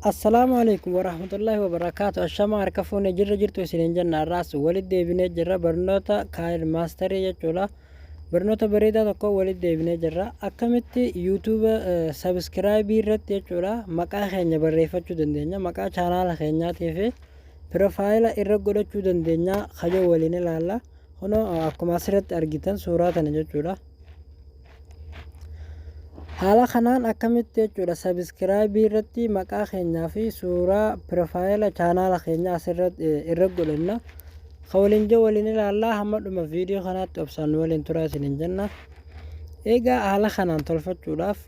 Assalaamu alaikum warahmatullahi wabarakaatu. Ashama harka fuune, jirra jirtu isiniin jenna. Har'aas walitti deebinee jirra, barnoota KineMasterii jechuudha. Barnoota bareedaa tokko walitti deebinee jirra. Akkamitti YouTube subscribeii irratti jechuudha maqaa keenya barreeffachuu dandeenya, maqaa chaanaala keenyaatii fi profile irra godhachuu dandeenya kajoo waliin ilaalla. Kunoo akkuma asirratti argitan suuraa tana jechuudha. Haala kanaan akkamitti jechuudha subscribeii irratti maqaa keenyaa fi suuraa profile chaanaala keenyaa asirratti irra godhanna. Ka waliin jiru waliin ilaallaa, hamma dhuma viidiyoo kanaatti obsaan nu waliin turaa isiniin jenna. Egaa haala kanaan tolfachuudhaaf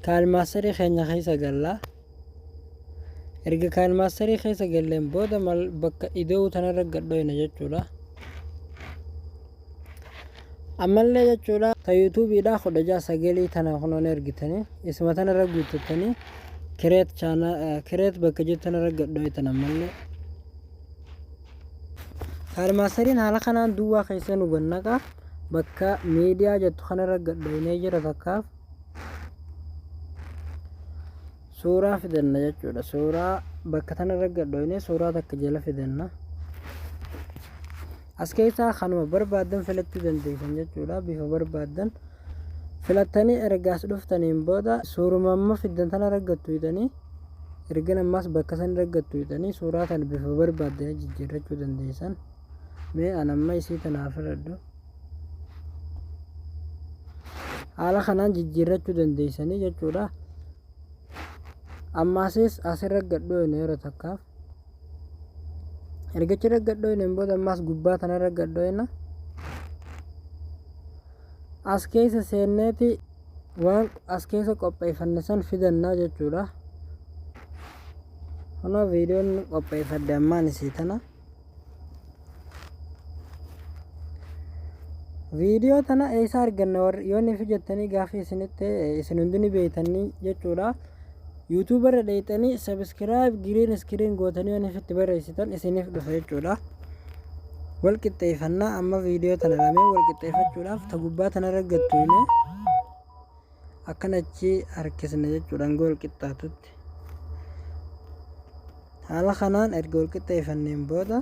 KineMasterii keenya keessa galla. Erga KineMasterii keessa galleen booda mal bakka ida'uu tanarra gadhoyna jechuudha. Ammallee jechuudha ta YouTubeiidha 16:9 tana kunoon ergitanii isuma tanarra guuttattanii create channel, create bakka jettanirra gadhoytan. Ammallee KineMasteriin haala kanaan duwwaa keessa nu gannaqa. Bakka media jettu kanarra gadhoynee jira. Takkaaf suuraa fidanna jechuudha. Suuraa bakka tanarra gadhoynee suuraa takka jala fidanna. As keessaa kanuma barbaaddan filachuu dandeessan jechuudha. Bifa barbaaddan filattanii ergaas dhuftaniin booda suuruma amma fiddan tana raggattu hidhanii, ergan ammaas bakka san raggattu hidhanii suuraa tana bifa barbaaddanii jijjiirrachuu dandeessan. Mee an amma isii tana haa filadhu. Haala kanaan jijjiirrachuu dandeessanii jechuudha. Ammaasis asirra gadhooyne yeroo takkaaf. Erga achirra gadhooyneen booda ammaas gubbaa tanarra gadhooyna. As keessa seenneeti waan as keessa qopheeffanne san fidannaa jechuudha. Kunoo viidiyoon qopheeffadhe ammaan isii tana. Viidiyoo tana eessa arganna warri yoo ni jettanii gaaffii isinitti, isin hundi ni beektanii jechuudha. YouTube irra dheeyxanii subscribe green screen gootanii yoo itti barreessitan isiniif dhufa jechuudha. Wal qixxeeffannaa amma viidiyoo tana lameen wal qixxeeffachuudhaaf ta gubbaa tanarra gattuune akkanachi harkisna jechuudha hanga wal qixxaatutti. Haala kanaan erga wal qixxeeffanneen booda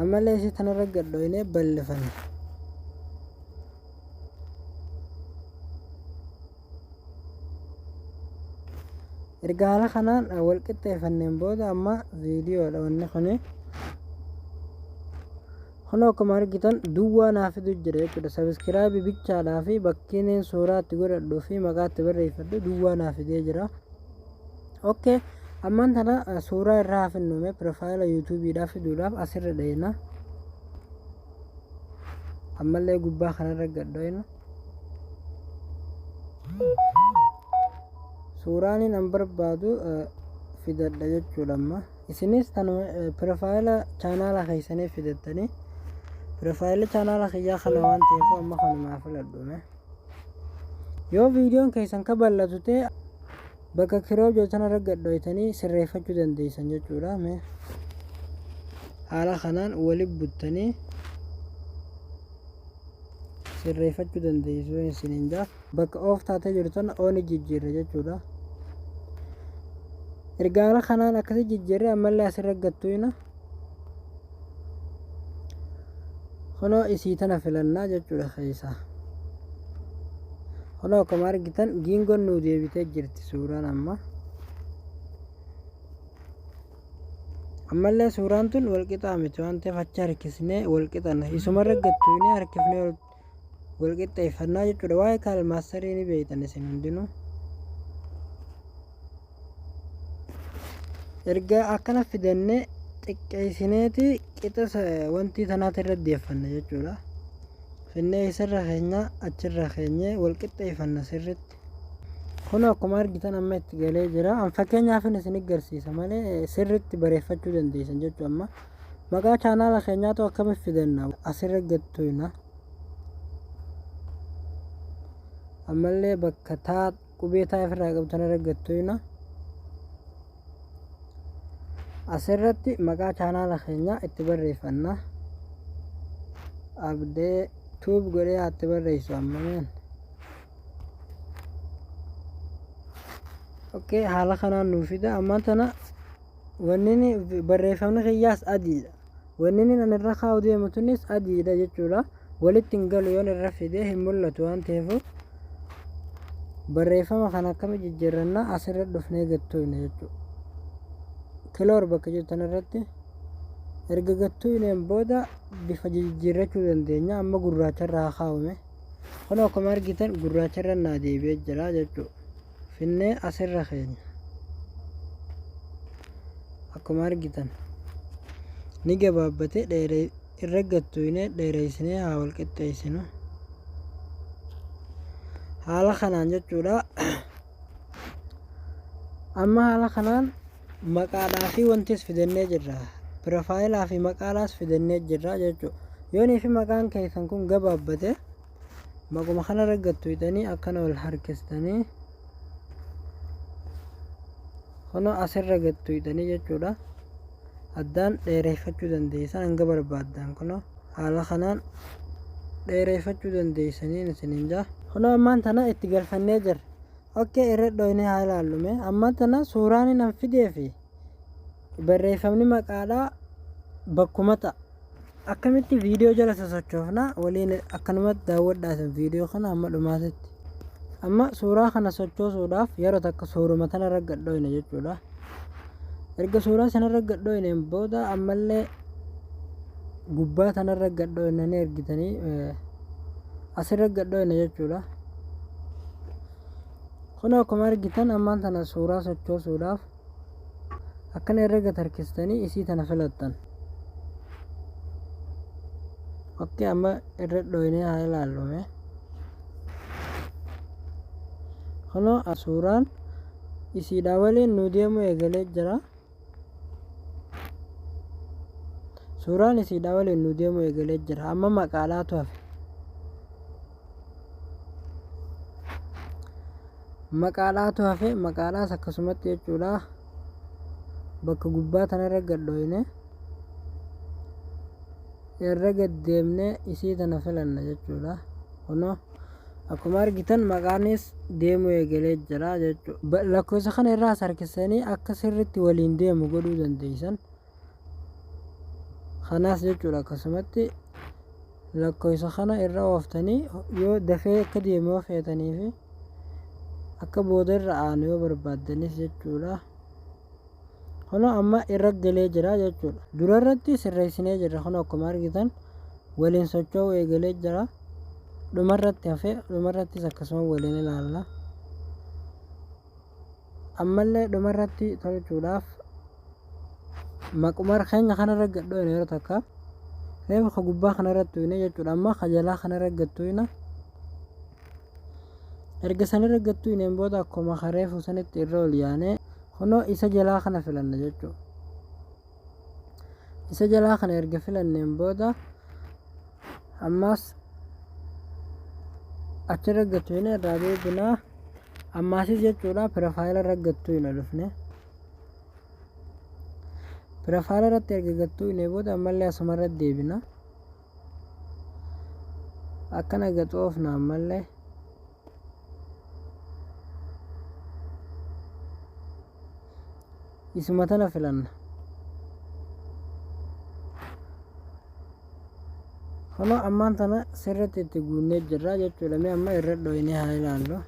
ammallee isii tanarra gadhooynee bal'ifanna. Erga haala kanaan wal qixxeeffanneen booda amma viidiyoodha wanni kuni. Kunoo akkuma argitan duwwaa naa fidu jira jechuudha. Subscribeii bichaadhaa fi bakkiin suuraa itti godhadhuu fi maqaa itti barreeffadhu duwwaa naa fidee jira. Okay. Ammaan tana suuraa irraa haa finnume profile YouTubeiidhaa fiduudhaaf asirra dheena. Ammallee gubbaa kanarra gadhoyna. Suuraan an barbaadu fidadha jechuudha amma. Isinis tanuma profile chaanaala keessanii fidattanii, profile chaanaala kiyyaa kana waan ta'eef amma kanumaa filadhume. Yoo viidiyoon keessan ka bal'atu ta'e bakka crop jedhu tanarra gadhoytanii sirreeffachuu dandeessan jechuudha. Mee haala kanaan wali buttanii sirreeffachuu dandeessu isiniin jaa. Bakka off taatee jirtu tana on jijjiirra jechuudha. Erga haala kanaan akkasi jijjiirre ammallee asirra gattuina. Kunoo isii tana filannaa jechuudha keessaa. Kunoo akkuma argitan giingoon nuu deebitee jirti suuraan amma. Ammallee suuraan tun walqixaa miti waan ta'eef achi harkisnee walqixanna. Isumarra gattuinee harkifnee walqixxeeffannaa jechuudha. Waa'ee KineMasterii ni beektan isin hundinuu. Erga akkana fidannee xiqqeessineeti qixa wanti tanaati irra deeffanna jechuudha. Finnee isarra keenya achirra keenyee wal qixxeeffanna sirritti. Kun akkuma argitan amma itti galee jira. An fakkeenyaaf isin agarsiisa malee sirritti bareeffachuu dandeessan jechuudha amma. Maqaa chaanaala keenyaatu akkamitti fidanna? Asirra gattuina. Ammallee bakka taa qubee taa ofirraa qabdu tanarra gattuina. Asirratti maqaa chaanaala keenyaa itti barreeffanna. Abdee Tube godhee haa itti barreessu ammameen. Okay, haala kanaan nuu fida. Ammaan tana wanni barreeffamni kiyyaas adiidha. Wanni ani irra kaa'u deemu tunis adiidha jechuudha. Walitti hin galu, yoon irra fide hin mul'atu waan ta'eef, barreeffama kana akkami jijjiirranna? Asirra dhufnee gattuuyne jechuudha. Color bakka jirtan irratti erga gattuuyneen booda bifa jijjiirrachuu dandeenya. Amma gurraacharra haa kaa'ume. Kun akkuma argitan gurraacharra naa deebi'ee jira jechuudha. Finnee asirra keenya. Akkuma argitan ni gabaabbate. Dheeree irra gattuuyne dheeressinee haa wal qixxeessinu. Haala kanaan jechuudha. Amma haala kanaan maqaadhaa fi wantis fidannee jirra. Profile fi maqaadhaas fidannee jirra jechuudha. Yoonii fi maqaan keessan kun gabaabbate, maquma kanarra gattuuytanii akkana ol harkistanii kunoo asirra gattuuytanii jechuudha. Addaan dheereffachuu dandeessan hanga barbaaddan. Kunoo haala kanaan dheereffachuu dandeessanii isiniin jaa. Kunoo ammaan tana itti galfannee jirra. Okay, irra dhoynee haa ilaallume. Ammaan tana suuraan nan fidee fi barreeffamni maqaadhaa bakkuma ta'a. Akkamitti viidiyoo jala sosochoofna? Waliin akkanumatti daawwadhaa isin viidiyoo kana hamma dhumaatitti. Amma suuraa kana sochoosuudhaaf yeroo takka suuruma tanarra gadhoyne jechuudha. Erga suuraa sanarra gadhoyneen booda ammallee gubbaa tanarra gadhoyne, ni ergitanii asirra gadhoyne jechuudha. Kun akkuma argitan ammaan tana suuraa sochoosuudhaaf akkana irra gad harkistanii isii tana filattan. Okay, amma irra dhoynee haa ilaallume. Kunoo suuraan isiidha waliin nu deemuu eegalee jira. Suuraan isiidha waliin nu deemuu eegalee jira. Amma maqaadhaatu hafe. Maqaadhaatu hafe. Maqaadhaas akkasumatti jechuudha. Bakka gubbaa tanarra gad dhoyne, irra gad deemnee isii tana filanna jechuudha. Kunoo akkuma argitan maqaanis deemuu eegalee jira jechuudha. Lakkoofsa kana irraas harkisanii akka sirritti waliin deemu godhuu dandeessan. Kanaas jechuudha, akkasumatti lakkoofsa kana irra ooftanii yoo dafee akka deemu yoo feetanii fi akka booda irra aanu yoo barbaaddanis jechuudha. Kunoo amma irra galee jira jechuudha. Dura irratti sirreessinee jirra. Kunoo akkuma argitan waliin socho'uu eegalee jira. Dhumarratti hafee, dhumarrattis akkasuma waliin ilaalla. Ammallee dhumarratti tolchuudhaaf maquma keenya kanarra gadhoyne yeroo takka. Reefu ka gubbaa kanarratti tuyne jechuudha. Amma ka jalaa kanarra gattuyna. Erga sanirra gattuyneen booda akkuma ka reefu sanitti irra ol yaanee kunoo isa jalaa kana filanna jechuudha. Isa jalaa kana erga filanneen booda ammas achirra gattuyne, irraa deebinaa ammaasis jechuudha. Profile irra gattuyna dhufne. Profile irratti erga gattuyne booda ammallee asumarra deebina. Akkana gaxoofna ammallee. Isuma tana filanna. Kunoo ammaan tana sirriitti itti guunnee jirra jechuudha. Mee amma irra dhoynee haa ilaallu.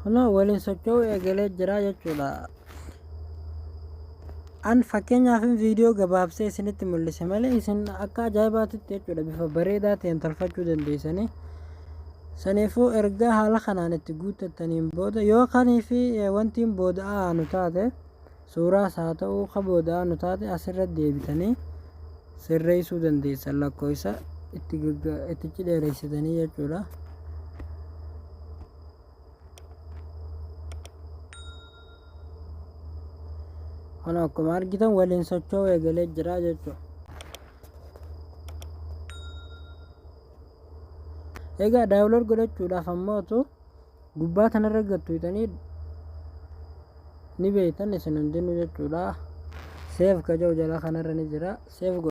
Kunoo waliin socho'uu eegalee jira jechuudha. An fakkeenyaaf viidiyoo gabaabsee isinitti mul'ise malee, isin akka ajaa'ibaatitti jechuudha bifa bareedaa ta'een tolfachuu dandeessanii. Saniifuu erga haala kanaan itti guuttattaniin booda, yoo kanii fi wantiin booda aanu taate, suuraas haa ta'uu ka booda aanu taate, asirra deebitanii sirreessuu dandeessan, lakkoofsa itti ittichi dheeressitanii jechuudha. Kun akkuma argitan waliin socho'uu eegalee jira jechuudha. Egaa download godhachuudhaaf ammootu gubbaa kanarra gattuutanii ni beektan isin hundinuu jechuudha. Save ka jedhu jala kanarra ni jira. Save.